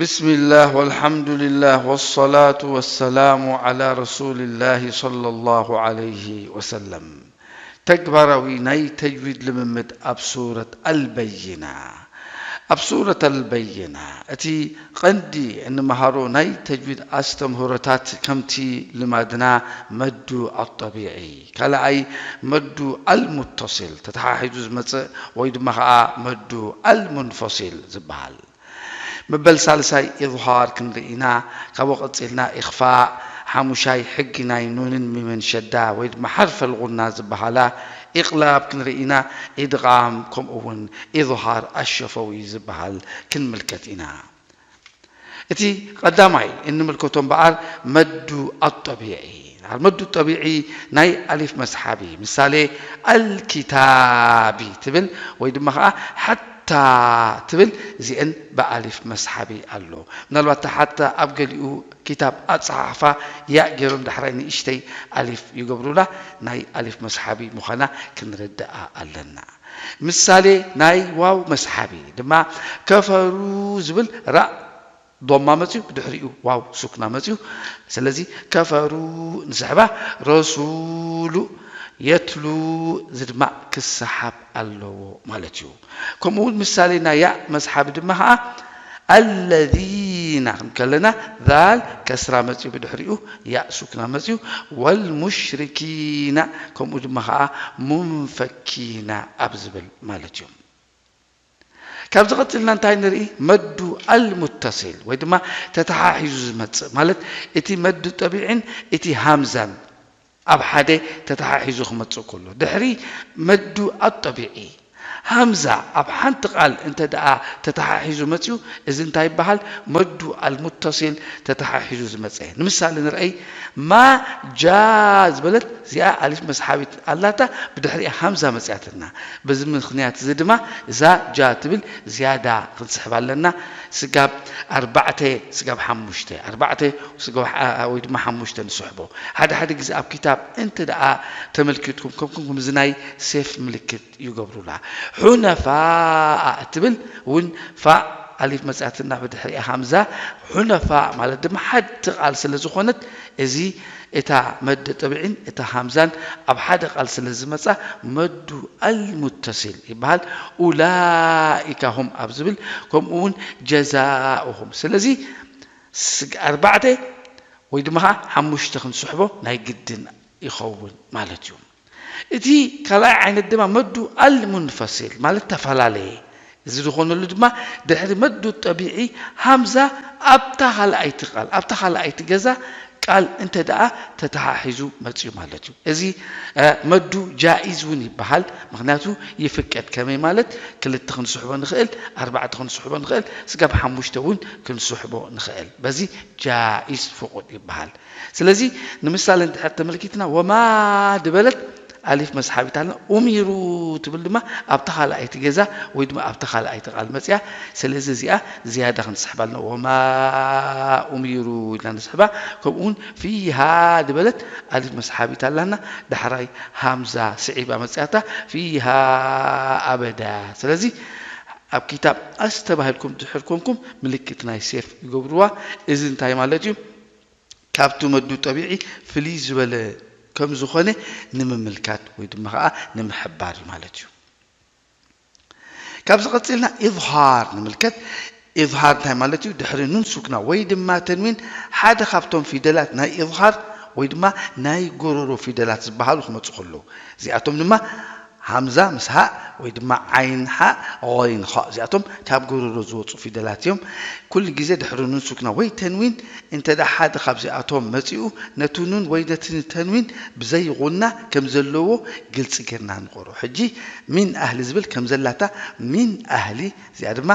ብስሚላህ ወልሓምዱሊላህ ወሰላቱ ወሰላሙ ዓላ ረሱሊላህ ሰለላሁ ዓለይሂ ወሰለም። ተግባራዊ ናይ ተጅዊድ ልምምድ ኣብ ሱረት ኣልበይና። ኣብ ሱረት ኣልበይና እቲ ቀንዲ እንመሃሮ ናይ ተጅዊድ ኣስተምህሮታት ከምቲ ልማድና መዱ ኣጠቢዒ፣ ካልኣይ መዱ ኣልሙተሲል ተተሓሒዙ ዝመጽእ ወይ ድማ ኸዓ መዱ ኣልሙንፈሲል ዝበሃል። መበል ሳልሳይ ኢዝሃር ክንርኢ ኢና። ካብኡ ቀጺልና ኢኽፋእ፣ ሓሙሻይ ሕጊ ናይ ኑንን ሚምን ሸዳ ወይ ድማ ሓርፈል ጉና ዝበሃላ፣ ኢቕላብ ክንርኢ ኢና፣ ኢድቓም ከምኡ እውን ኢዝሃር ኣሸፈዊ ዝበሃል ክንምልከት ኢና። እቲ ቀዳማይ እንምልከቶ እምበኣር መዱ ኣጠቢዒ። ድሓር መዱ ጠቢዒ ናይ ኣሊፍ መስሓቢ፣ ምሳሌ ኣልኪታቢ ትብል ወይ ድማ ኸዓ ሓታ ትብል፣ እዚአን ብኣሊፍ መስሓቢ ኣሎ። ምናልባት እታ ሓታ ኣብ ገሊኡ ኪታብ ኣጸሓሕፋ ያእ ገይሮም ዳሕራይ ንእሽተይ ኣሊፍ ይገብሩላ፣ ናይ ኣሊፍ መስሓቢ ምዃና ክንርድኣ ኣለና። ምሳሌ ናይ ዋው መስሓቢ ድማ ከፈሩ ዝብል ራእ ዶማ መጽዩ፣ ብድሕሪኡ ዋው ሱክና መጽዩ። ስለዚ ከፈሩ ንስሕባ፣ ረሱሉ የትሉ እዚ ድማ ክሰሓብ ኣለዎ ማለት እዩ። ከምኡ እውን ምሳሌ ናይ ያእ መስሓቢ ድማ ኸዓ ኣለዚና ክንብል ከለና ዛል ከስራ መጽዩ፣ ብድሕሪኡ ያእ ሱክና መጽዩ፣ ወልሙሽሪኪና ከምኡ ድማ ኸዓ ሙንፈኪና ኣብ ዝብል ማለት እዩ። ካብዚ ቀጺልና እንታይ ንርኢ? መዱ ኣልሙተሲል ወይ ድማ ተተሓሒዙ ዝመጽእ ማለት እቲ መዱ ጠቢዕን እቲ ሃምዛን ኣብ ሓደ ተተሓሒዙ ክመጽእ ከሎ፣ ድሕሪ መዱ ኣጠቢዒ ሃምዛ ኣብ ሓንቲ ቃል እንተ ደኣ ተተሓሒዙ መጽዩ፣ እዚ እንታይ ይበሃል? መዱ ኣልሙተሲል ተተሓሒዙ ዝመጸ። ንምሳሌ ንርኣይ፣ ማ ጃ ዝበለት እዚኣ ኣሊፍ መስሓቢት ኣላታ፣ ብድሕሪኣ ሃምዛ መጽያትና። በዚ ምኽንያት እዚ ድማ እዛ ጃ ትብል ዝያዳ ክንስሕባ ኣለና። ስጋብ ኣርባዕተ፣ ስጋብ ሓሙሽተ፣ ኣርባዕተ ስጋብ ሓ-፣ ወይ ድማ ሓሙሽተ ንስሕቦ። ሓደ ሓደ ግዜ ኣብ ክታብ እንተ ደኣ ተመልኪትኩም፣ ከም፣ ከም፣ ከምዚ ናይ ሴፍ ምልክት ይገብሩላ። ሑነፋኣ እትብል እውን ፋእ ኣሊፍ መጽያትና፣ ብድሕሪኣ ሃምዛ። ሑነፋእ ማለት ድማ ሓንቲ ቃል ስለ ዝኾነት፣ እዚ እታ መድ ጠቢዒን እታ ሃምዛን ኣብ ሓደ ቃል ስለ ዝመጻ፣ መዱ ኣልሙተሲል ይበሃል። ኡላኢካ ሁም ኣብ ዝብል፣ ከምኡ እውን ጀዛኡሁም። ስለዚ ስግ-፣ ኣርባዕተ ወይ ድማ ኸዓ ሓሙሽተ ክንስሕቦ ናይ ግድን ይኸውን ማለት እዩ። እቲ ካልኣይ ዓይነት ድማ መዱ ኣልሙንፈሲል ማለት ተፈላለየ። እዚ ዝኾነሉ ድማ ድሕሪ መዱ ጠቢዒ ሃምዛ ኣብታ ካልኣይቲ ቃል፣ ኣብታ ካልኣይቲ ገዛ ቃል እንተ ደኣ ተተሓሒዙ መጽዩ ማለት እዩ። እዚ፣ እ፣ መዱ ጃኢዝ እውን ይበሃል። ምኽንያቱ ይፍቀድ። ከመይ ማለት? ክልተ ክንስሕቦ ንኽእል፣ ኣርባዕተ ክንስሕቦ ንኽእል፣ ስጋብ ሓሙሽተ እውን ክንስሕቦ ንኽእል። በዚ ጃኢዝ ፍቑድ ይበሃል። ስለዚ ንምሳሌ እንድሕር ተመልኪትና፣ ወማ ድበለት ኣሊፍ መስሓቢት ኣለና። ኡሚሩ ትብል ድማ ኣብታ ካልኣይቲ ገዛ ወይ ድማ ኣብታ ካልኣይቲ ቃል መጽያ። ስለዚ እዚኣ ዝያዳ ክንስሕባ ኣለና። ወማ ኡሚሩ ኢልና ንስሕባ። ከምኡ እውን ፊሃ ድበለት ኣሊፍ መስሓቢት ኣላና። ዳሕራይ ሃምዛ ስዒባ መጽያታ፣ ፊሃ ኣበዳ። ስለዚ ኣብ ክታብ ኣስተባሂልኩም ድሕር ኮንኩም ምልክት ናይ ሴፍ ይገብርዋ። እዚ እንታይ ማለት እዩ? ካብቲ መዱ ጠቢዒ ፍልይ ዝበለ ከም ዝኾነ ንምምልካት ወይ ድማ ኸዓ ንምሕባር እዩ ማለት እዩ። ካብዚ ቀጺልና ኢዝሃር ንምልከት። ኢዝሃር እንታይ ማለት እዩ? ድሕሪ ኑን ሱክና ወይ ድማ ተንዊን ሓደ ካብቶም ፊደላት ናይ ኢዝሃር ወይ ድማ ናይ ጎሮሮ ፊደላት ዝበሃሉ ክመጹ ከለዉ፣ እዚኣቶም ድማ ሃምዛ ምስ ሃእ ወይ ድማ ዓይን ሓእ፣ ޣይን ኻእ፣ እዚኣቶም ካብ ጎሮሮ ዝወጹ ፊደላት እዮም። ኩሉ ግዜ ድሕሪ ኑን ሱክና ወይ ተንዊን እንተ ደኣ ሓደ ካብዚኣቶም መጺኡ፣ ነቲ ኑን ወይ ነቲ ተንዊን ብዘይ ጉና ከም ዘለዎ ግልጺ ጌርና ንቐርኦ። ሕጂ ሚን ኣህሊ ዝብል ከም ዘላታ ሚን ኣህሊ፣ እዚኣ ድማ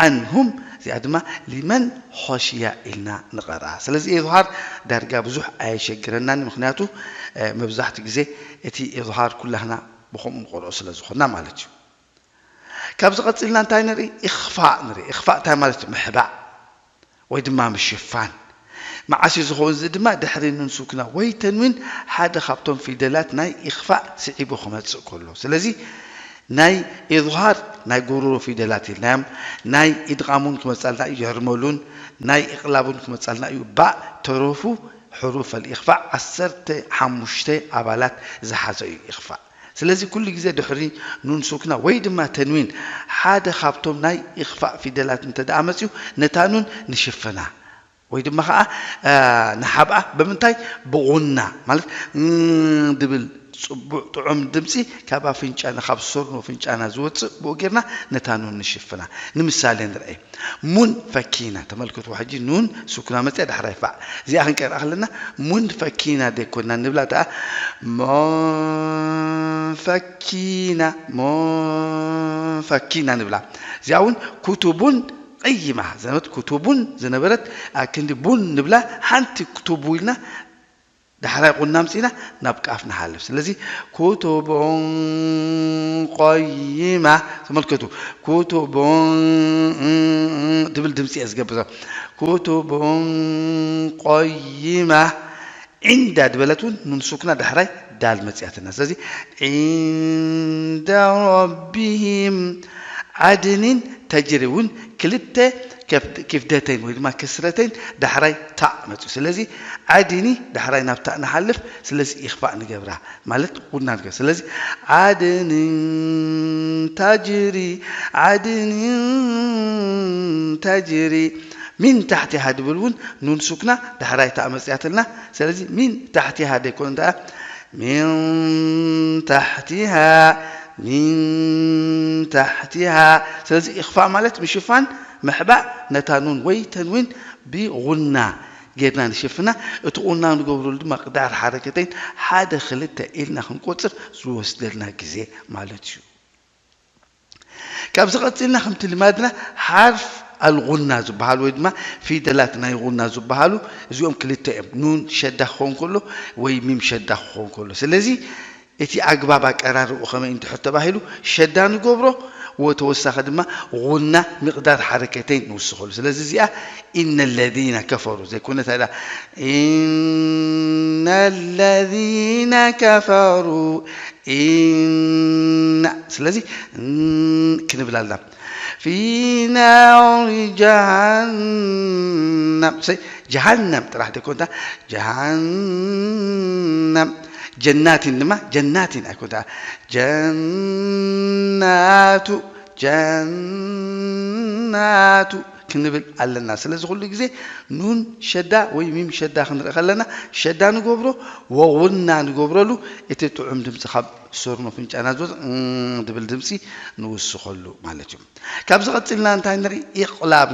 ዓንሁም፣ እዚኣ ድማ ሊመን ኾሽያ ኢልና ንቐርኣ። ስለዚ ኢዝሃር ዳርጋ ብዙሕ ኣየሸግረናን፣ ምኽንያቱ፣ እ፣ መብዛሕትኡ ግዜ እቲ ኢዝሃር ኩላህና ብኸምኡ ንቐርኦ ስለ ዝኾንና ማለት እዩ። ካብዚ ቀጺልና እንታይ ንርኢ? ኢኽፋእ ንርኢ። ኢኽፋእ እንታይ ማለት እዩ? ምሕባእ ወይ ድማ ምሽፋን። መዓስ እዩ ዝኸውን? እዚ ድማ ድሕሪ ኑን ሱክና ወይ ተንዊን ሓደ ካብቶም ፊደላት ናይ ኢኽፋእ ስዒቡ ክመጽእ ከሎ። ስለዚ ናይ ኢዝሃር ናይ ጎሮሮ ፊደላት ኢልናዮም። ናይ ኢድቓም እውን ክመጻልና እዩ፣ የርመሉን። ናይ ኢቕላብ እውን ክመጻልና እዩ። ባእ ተረፉ ሕሩፍ ኣልኢኽፋእ ዓሰርተ ሓሙሽተ ኣባላት ዝሓዘ እዩ ኢኽፋእ። ስለዚ ኩሉ ግዜ ድሕሪ ኑን ሱክና ወይ ድማ ተንዊን ሓደ ካብቶም ናይ ኢኽፋእ ፊደላት እንተ ደኣ መጺኡ፣ ነታ ኑን ንሽፍና። ወይ ድማ ኸዓ ንሓብኣ ብምንታይ? ብቑና ማለት ድብል ጽቡዕ ጥዑም ድምፂ ካብ ኣፍንጫና ካብ ሰርኖ ኣፍንጫና ዝወፅእ ብኡ ጌርና ነታ ኑን ንሽፍና። ንምሳሌ ንርአ። ሙን ፈኪና ተመልክቱ። ሕጂ ኑን ሱክና መፅያ ዳሕራይ ፋዕ እዚኣ ክንቀርኣ ከለና ሙን ፈኪና ደይኮና ንብላ ደኣ ሞን ፈኪና ሞን ፈኪና ንብላ። እዚኣ እውን ኩቱቡን ቀይማ ዝነበረት ኩቱቡን ዝነበረት ኣክንዲ ቡን ንብላ ሓንቲ ኩቱቡ ኢልና ዳሕራይ ቁና ኣምፂና ናብ ቃፍ ንሓልፍ። ስለዚ ኩቱቡን ቆይማ ተመልከቱ። ኩቱቡን ድብል ድምፂ እየ ዝገብር። ኩቱቡን ቆይማ ዒንዳ ዝበለት እውን ኑን ሱክና ዳሕራይ ዳል መፅያትና። ስለዚ ዒንዳ ረቢሂም ዓድኒን ተጅሪ እውን ክልተ ክፍደተይን ወይ ድማ ክስረተይን ዳሕራይ ታእ መፅኡ። ስለዚ ዓድኒ ዳሕራይ ናብ ታእ ንሓልፍ። ስለዚ ኢኽፋእ ንገብራ ማለት ቁና ንገብር። ስለዚ ዓድንን ተጅሪ ዓድንን ተጅሪ ሚን ታሕቲሃ ድብል እውን ኑን ሱክና ዳሕራይ ታእ መፅያትልና። ስለዚ ሚን ታሕቲሃ ደይኮነ እንዳ ሚን ታሕቲሃ ሚን ታሕቲሃ። ስለዚ ኢኽፋእ ማለት ምሽፋን ምሕባእ ነታ ኑን ወይ ተንዊን ብቑና ጌርና ንሽፍና። እቲ ቁና ንገብረሉ ድማ ቅዳር ሓረከተይን ሓደ ክልተ ኢልና ክንቆፅር ዝወስደልና ግዜ ማለት እዩ። ካብዚ ቀፂልና ከምቲ ልማድና ሓርፍ ኣልጉና ዝበሃል ወይ ድማ ፊደላት ናይ ጉና ዝበሃሉ እዚኦም ክልተ እዮም። ኑን ሸዳ ክኸውን ከሎ ወይ ሚም ሸዳ ክኸውን ከሎ። ስለዚ እቲ ኣግባብ ኣቀራርብኡ ከመይ እንድሕር ተባሂሉ ሸዳ ንገብሮ ወተወሳኺ ድማ ጉና ሚቕዳር ሓረከተይን ንውስኸሉ። ስለዚ እዚኣ ኢነ ለዚነ ከፈሩ ዘይኮነ እንታይ ኢላ ኢነ ለዚነ ከፈሩ ኢና። ስለዚ ክንብል ኣለና። ፊ ናሪ ጀሃነም ጀሃነም ጥራሕ ደይኮንታ ጀሃነም ጀናቲን ድማ ጀናቲን ኣይኮንታ ጀናቱ ጀናቱ ክንብል ኣለና። ስለዚ ኩሉ ግዜ ኑን ሸዳ ወይ ሚም ሸዳ ክንርኢ ከለና ሸዳ ንገብሮ ወጉና ንገብረሉ እቲ ጥዑም ድምፂ ካብ ሰርኖ ፍንጫና ዝወፅ ድብል ድምፂ ንውስኸሉ ማለት እዩ። ካብዚ ቀፂልና እንታይ ንርኢ? ኢቕላብ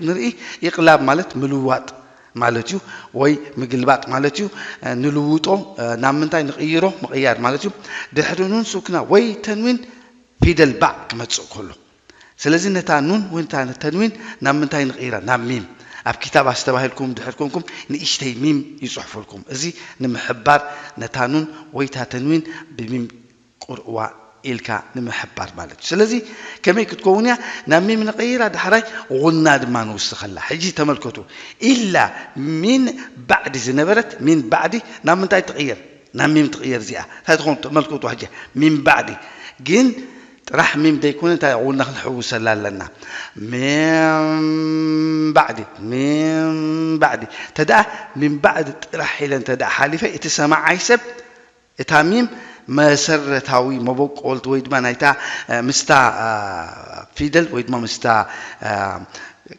ንርኢ። ኢቕላብ ማለት ምልዋጥ ማለት እዩ ወይ ምግልባጥ ማለት እዩ። ንልውጦ ናብ ምንታይ ንቕይሮ? ምቕያር ማለት እዩ። ድሕሪ ኑን ሱክና ወይ ተንዊን ፊደል ባእ ክመፅእ ከሎ ስለዚ ነታ ኑን ወይ ነታ ተንዊን ናብ ምንታይ ንቕይራ? ናብ ሚም። ኣብ ኪታብ ኣስተባሂልኩም ድሕር ኮንኩም ንእሽተይ ሚም ይፅሕፉልኩም። እዚ ንምሕባር ነታ ኑን ወይ እታ ተንዊን ብሚም ቁርዋ ኢልካ ንምሕባር ማለት እዩ። ስለዚ ከመይ ክትከውን እያ? ናብ ሚም ንቐይራ ዳሕራይ ጉና ድማ ንውስኸላ። ሕጂ ተመልከቱ። ኢላ ሚን ባዕዲ ዝነበረት ሚን ባዕዲ ናብ ምንታይ ትቕየር? ናብ ሚም ትቕየር እዚኣ እንታይ ትኸውን ተመልክቱ። ሕጂ ሚን ባዕዲ ግን ጥራሕ ሚም ደይኮነ እንታይ ቁና ክንሕውሰላ ኣለና። ሚን ባዕዲ ሚን ባዕዲ ተደኣ ሚን ባዕዲ ጥራሕ ኢለ እንተ ደኣ ሓሊፈ እቲ ሰማዓይ ሰብ እታ ሚም መሰረታዊ መበቆልቲ ወይ ድማ ናይታ ምስታ ፊደል ወይ ድማ ምስታ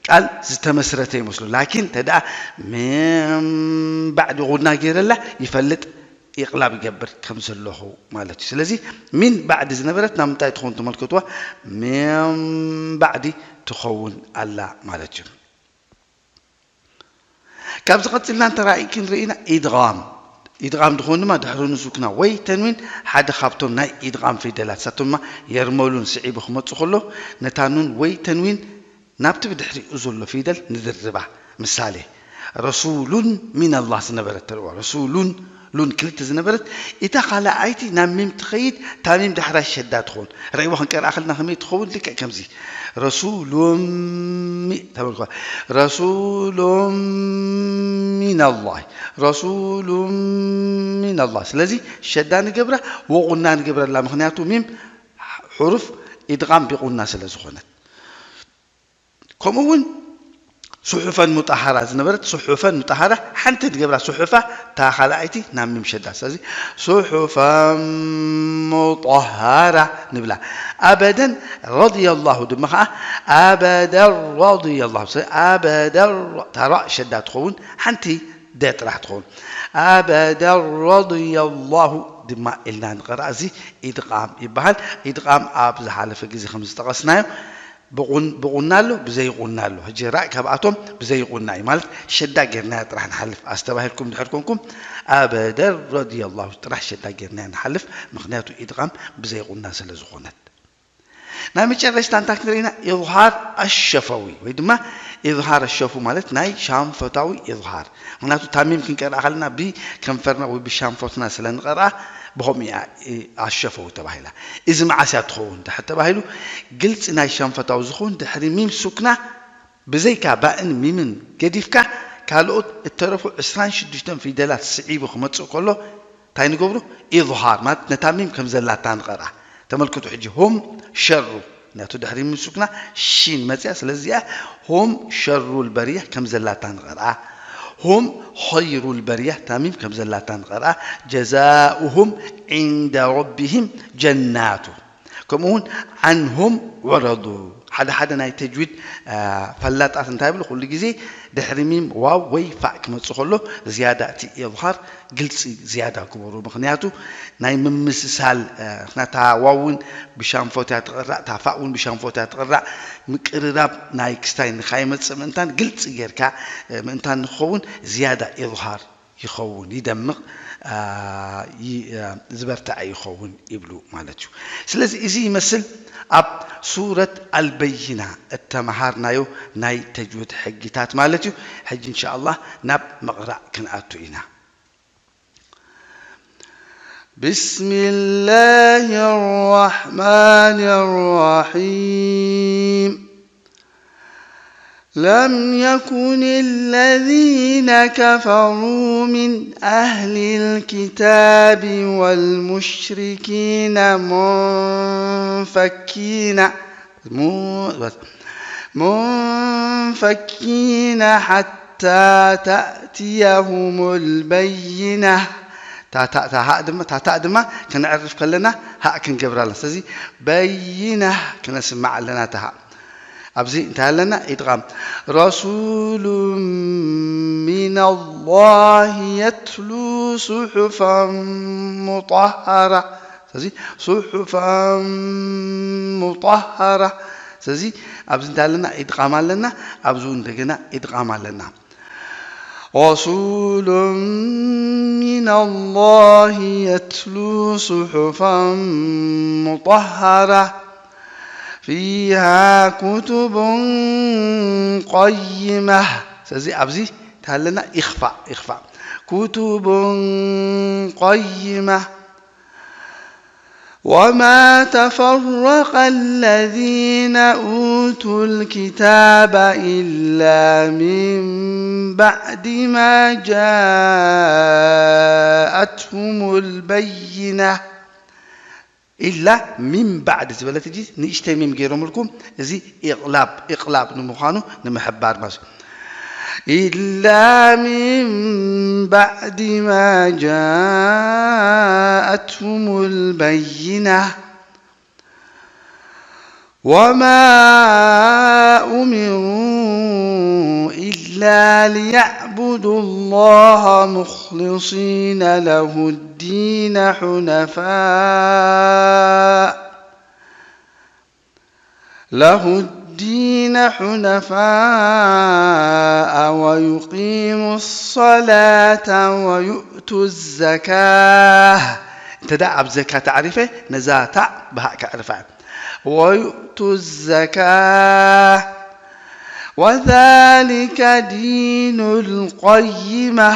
ቃል ዝተመስረተ ይመስሉ። ላኪን እንተ ደኣ ሚን ባዕዲ ቁና ገይረላ ይፈልጥ ኢቕላብ ይገብር ከም ዘለኹ ማለት እዩ። ስለዚ ሚን ባዕዲ ዝነበረት ናብ ምንታይ ትኸውን ተመልከትዋ። ሚን ባዕዲ ትኸውን ኣላ ማለት እዩ። ካብዚ ቀፂልና እንተራእይ ክንርኢና ኢድቓም ኢድቓም ድኾን ድማ ድሕሪ ንሱክና ወይ ተንዊን ሓደ ካብቶም ናይ ኢድቓም ፊደላት ሳቶም ድማ የርመሉን ስዒቡ ክመፁ ከሎ ነታ ኑን ወይ ተንዊን ናብቲ ብድሕሪኡ ዘሎ ፊደል ንድርባ። ምሳሌ ረሱሉን ሚን ኣላህ ዝነበረት ተርእዋ ረሱሉን ሉን ክልተ ዝነበረት እታ ካልኣይቲ ናብ ሚም ትኸይድ። እታ ሚም ዳሕራይ ሸዳ ትኸውን። ረእይዋ ክንቀርኣ ከለና ከመይ ትኸውን? ልክዕ ከምዚ ረሱሉን ሚ ተመልከ ረሱሉን ሚን ኣላህ ረሱሉን ሚን ኣላህ። ስለዚ ሸዳ ንገብራ ወቑና ንገብረላ ምክንያቱ ሚም ሕሩፍ ኢድቓም ቢቑና ስለ ዝኾነት። ከምኡ እውን ሱሑፈን ሙጣሃራ ዝነበረት ሱሑፈን ሙጣሃራ ሓንቲ ትገብራ ሱሑፋ እታ ካልኣይቲ ናብ ሚም ሸዳ። ስለዚ ሱሑፈን ሙጣሃራ ንብላ። ኣበደን ረዲየላሁ ድማ ኸዓ ኣበደን ረዲየላሁ። ስለዚ ኣበደን ረ-፣ እታ ራእ ሸዳ ትኸውን ሓንቲ ደ ጥራሕ ትኸውን። ኣበደን ረዲየላሁ ድማ ኢልና ንቐርኣ። እዚ ኢድቓም ይበሃል። ኢድቓም ኣብ ዝሓለፈ ግዜ ከም ዝጠቐስናዮ ብቑን-፣ ብቑና ኣሎ፣ ብዘይቑና ኣሎ። ሕጂ ራእ ካብኣቶም ብዘይቑና እዩ። ማለት ሸዳ ጌርናያ ጥራሕ ንሓልፍ ኣስተባሂልኩም ድሕር ኮንኩም ኣበደን ረዲየላሁ ጥራሕ ሸዳ ጌርናያ ንሓልፍ። ምኽንያቱ ኢድቓም ብዘይቑና ስለ ዝኾነት። ናይ መጨረሽታ እንታይ ክንርኢ ኢና? ኢዝሃር ኣሸፈዊ ወይ ድማ ኢዝሃር ኣሸፉ ማለት ናይ ሻንፈታዊ ኢዝሃር። ምኽንያቱ ታሚም ክንቀርኣ ከለና ብከንፈርና ወይ ብሻንፈትና ስለ ንቐርኣ ብኸምኡ እያ፣ እ፣ ኣሸፈዊ ተባሂላ። እዚ መዓስ እያ ትኸውን? ድሕር ተባሂሉ ግልፂ ናይ ሻንፈታዊ ዝኸውን ድሕሪ ሚም ሱክና ብዘይካ ባእን ሚምን ገዲፍካ ካልኦት እተረፉ ዕስራን ሽዱሽተን ፊደላት ስዒቡ ክመጽእ ከሎ እንታይ ንገብሮ? ኢዝሃር ማለት ነታ ሚም ከም ዘላታ ንቐርኣ። ተመልክቱ ሕጂ፣ ሁም ሸሩ። ነቱ ድሕሪ ሚም ሱክና ሺን መጽያ፣ ስለዚ እዚኣ ሁም ሸሩል በርያ ከም ዘላታ ንቐርኣ። ሁም ኸይሩል በርያ፣ እታ ሚም ከም ዘላታ ንቐርኣ። ጀዛኡሁም ዒንደ ረቢሂም ጀናቱ። ከምኡ እውን ዓንሁም ወረዱ። ሓደ ሓደ ናይ ተጅዊድ፣ አ፣ ፈላጣት እንታይ ይብሉ? ኩሉ ግዜ ድሕሪ ሚም ዋው ወይ ፋእ ክመጽእ ከሎ ዝያዳ እቲ ኢዝሃር ግልጺ ዝያዳ ግበሩ። ምኽንያቱ ናይ ምምስሳል፣ አ፣ ምኽንያቱ እታ ዋው እውን ብሻንፎት እያ ትቕራእ፣ እታ ፋእ እውን ብሻንፎት እያ ትቕራእ። ምቅርራብ ናይ ክስታይ ንኻይመጽእ ምእንታን ግልጺ ጌርካ፣ አ፣ ምእንታን ንክኸውን ዝያዳ ኢዝሃር ይኸውን፣ ይደምቕ፣ አ፣ ይ-፣ አ፣ ዝበርትዐ ይኸውን ይብሉ ማለት እዩ። ስለዚ እዚ ይመስል ኣብ ሱረት ኣልበይና እተመሃርናዮ ናይ ተጅዊድ ሕጊታት ማለት እዩ። ሕጂ እንሻ ኣላህ ናብ ምቕራእ ክንኣቱ ኢና። بسم الله الرحمن الرحيم. لم يكن الذين كفروا من أهل الكتاب والمشركين منفكين، م-، منفكين حتى تأتيهم البينة. ታታ፣ ታሃ ድማ፣ ታታ ድማ ክንዕርፍ ከለና ሃእ ክንገብራ ኣለና። ስለዚ በይና ክነስምዕ ኣለና ታሃ። ኣብዚ እንታይ ኣለና? ኢድቓም። ረሱሉ ሚነላሂ የትሉ ሱሑፈን ሙጠሃራ። ስለዚ ሱሑፈን ሙጠሃራ። ስለዚ ኣብዚ እንታይ ኣለና? ኢድቓም ኣለና። ኣብዚ እውን እንደገና ኢድቓም ኣለና። ረሱሉ ሚነላሂ የትሉ ሱሑፈን ሙጠሃራ። ፊሃ ኩቱቡን ቀይማ። ስለዚ ኣብዚ እንታይ ኣለና? ኢኽፋእ፣ ኢኽፋእ። ኩቱቡን ቀይማ። وما تفرق الذين أوتوا الكتاب إلا من بعد ما جاءتهم البينة. إلا من بعد ዝበለት ሕጂ ንእሽተይ ሚም ገይሮምልኩም፣ እዚ ኢቕላብ፣ ኢቕላብ ንምዃኑ ንምሕባር ማለት እዩ። إلا من بعد ما جاءتهم البينة وما أمروا إلا ليعبدوا الله مخلصين له الدين حنفاء له الدين حنفاء ويقيموا الصلاة ويؤتوا الزكاة. እንተ ደኣ ኣብ ዘካ ተዕሪፈ፣ ነዛ ታእ ብሃእ ከዕርፋ። ويؤتوا الزكاة وذلك دين القيمة.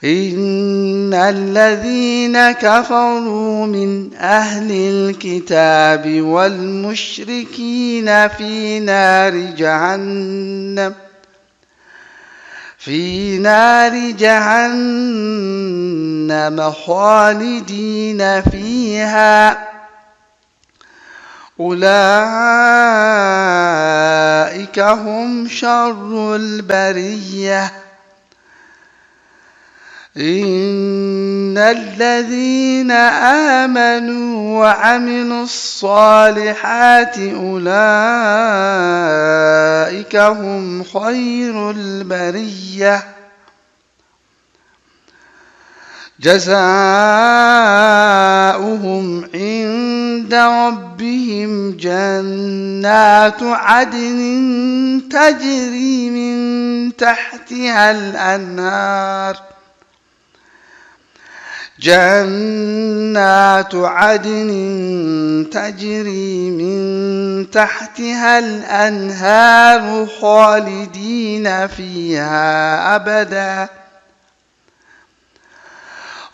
إن الذين كفروا من أهل الكتاب والمشركين في نار جهنم، في نار جهنم خالدين فيها أولئك هم شر البرية. إن الذين آمنوا وعملوا الصالحات أولئك هم خير البرية. جزاؤهم عند ربهم جنات عدن تجري من تحتها الأنهار. جنات عدن تجري من تحتها الأنهار خالدين فيها أبدا.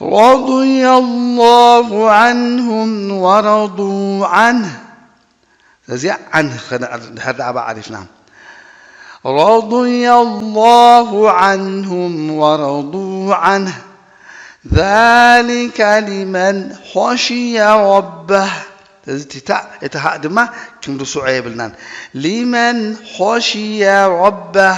رضي الله عنهم ورضوا عنه. እዚኣ عنه ድሕር ደኣ ባዕ ኣሊፍና። رضي الله عنهم ورضوا عنه ذلك لمن خشي ربه. እዚ ቲታ እቲ ሃእ ድማ ክንርስዖ የብልናን። لمن خشي ربه